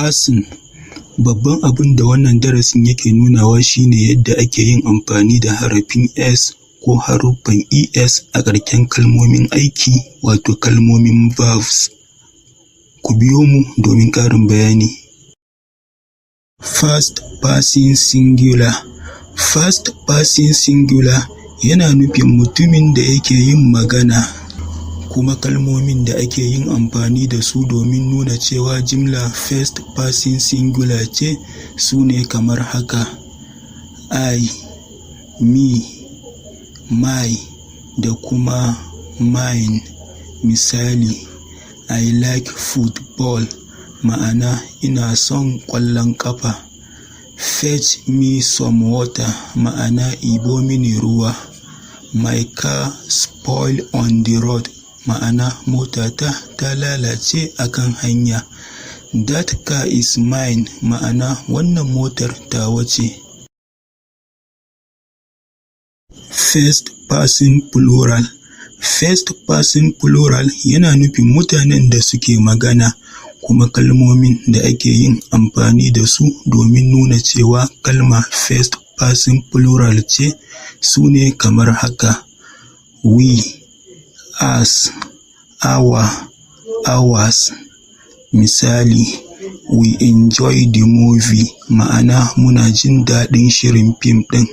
Person. Babban abin da wannan darasin yake nunawa shi ne yadda ake yin amfani da harafin S ko haruffan ES a ƙarshen kalmomin aiki, wato kalmomin verbs. Ku biyo mu domin ƙarin bayani. First person singular. First person singular yana nufin mutumin da yake yin magana, kuma kalmomin da ake yin amfani da su domin nuna cewa jimla first person singular ce su ne kamar haka: I, me, my da kuma mine. Misali, "I like football", ma'ana ina son ƙwallon ƙafa. "Fetch me some water", ma'ana ɗibo mini ruwa. "My car spoil on the road", ma'ana motata ta lalace a kan hanya. "That car is mine", ma'ana wannan motar tawa ce. First person plural. First person plural yana nufin mutanen da suke magana, kuma kalmomin da ake yin amfani da su domin nuna cewa kalma first person plural ce su ne kamar haka: we, us, our, ours. Misali, "We enjoy the movie", ma'ana muna jin daɗin shirin fim ɗin.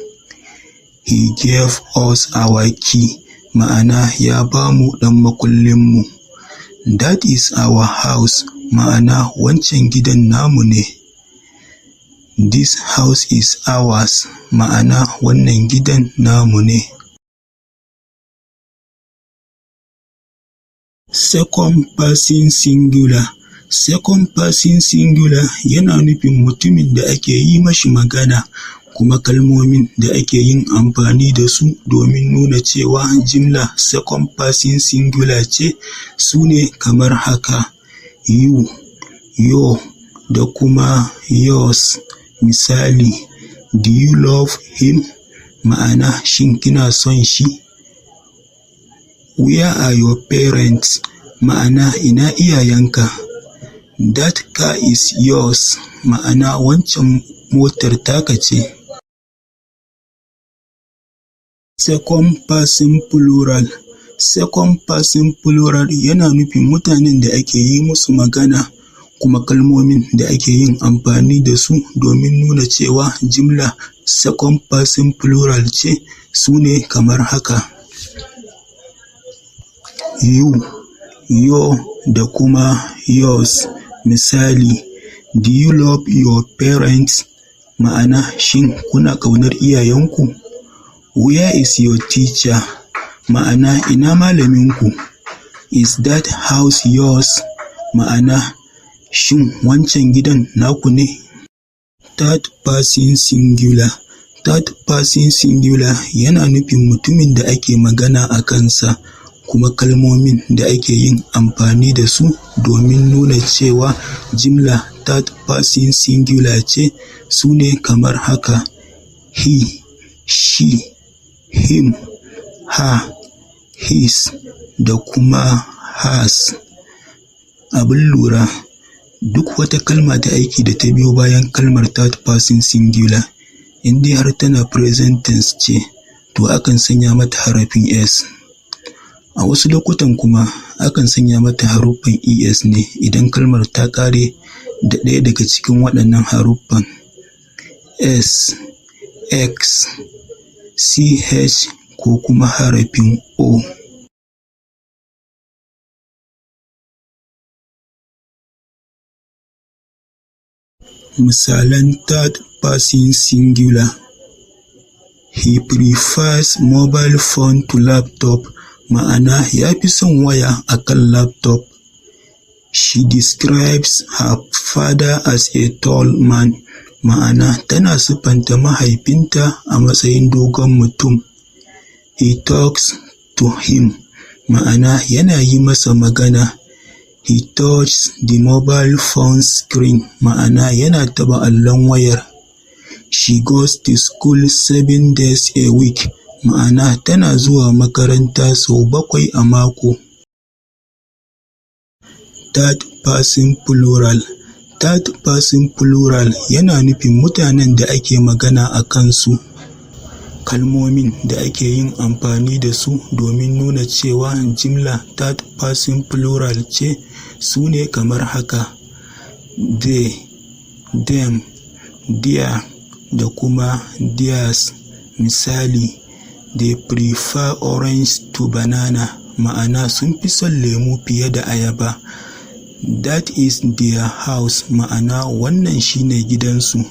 "He gave us our key", ma'ana ya ba mu ɗan makullinmu. "That is our house", ma'ana wancan gidan namu ne. "This house is ours", ma'ana wannan gidan namu ne. Second person singular. Second person singular yana nufin mutumin da ake yi mashi magana, kuma kalmomin da ake yin amfani da su domin nuna cewa jimla second person singular ce su ne kamar haka: you, your da kuma yours. Misali, "Do you love him?" Ma'ana shin kina son shi? "Where are your parents?" Ma'ana ina iyayenka? "That car is yours", ma'ana wancan motar taka ce. Second person plural. Second person plural yana nufin mutanen da ake yi musu magana, kuma kalmomin da ake yin amfani da su domin nuna cewa jimla second person plural ce su ne kamar haka: you, your da kuma yours. Misali, "Do you love your parents?" Ma'ana shin kuna ƙaunar iyayenku? "Where is your teacher?" Ma'ana ina malaminku? "Is that house yours?" Ma'ana shin wancan gidan naku ne? Third person singular. Third person singular yana nufin mutumin da ake magana a kansa, kuma kalmomin da ake yin amfani da su domin nuna cewa jimla third person singular ce su ne kamar haka: he, she, him, her, his da kuma hers. Abin lura, duk wata kalma ta aiki da ta biyo bayan kalmar third person singular, in dai har tana present tense ce, to akan sanya mata harafin S. A wasu lokutan kuma akan sanya mata haruffan ES ne idan kalmar ta ƙare da ɗaya daga cikin waɗannan haruffan: S, X, CH ko kuma harafin O. Misalan third person singular: He prefers mobile phone to laptop, ma'ana ya fi son waya a kan laptop. She describes her father as a tall man, ma'ana tana siffanta mahaifinta a matsayin dogon mutum. He talks to him, ma'ana yana yi masa magana. He touches the mobile phone's screen, ma'ana yana taɓa allon wayar. She goes to school 7 days a week, ma'ana tana zuwa makaranta sau 7 a mako. Third person plural. Third person plural yana nufin mutanen da ake magana a kansu. Kalmomin da ake yin amfani da su domin nuna cewa jimla third person plural ce su ne kamar haka: they, them, their da kuma theirs. Misali, "They prefer orange to banana", ma'ana sun fi son lemu fiye da ayaba. "That is their house", ma'ana wannan shine gidansu.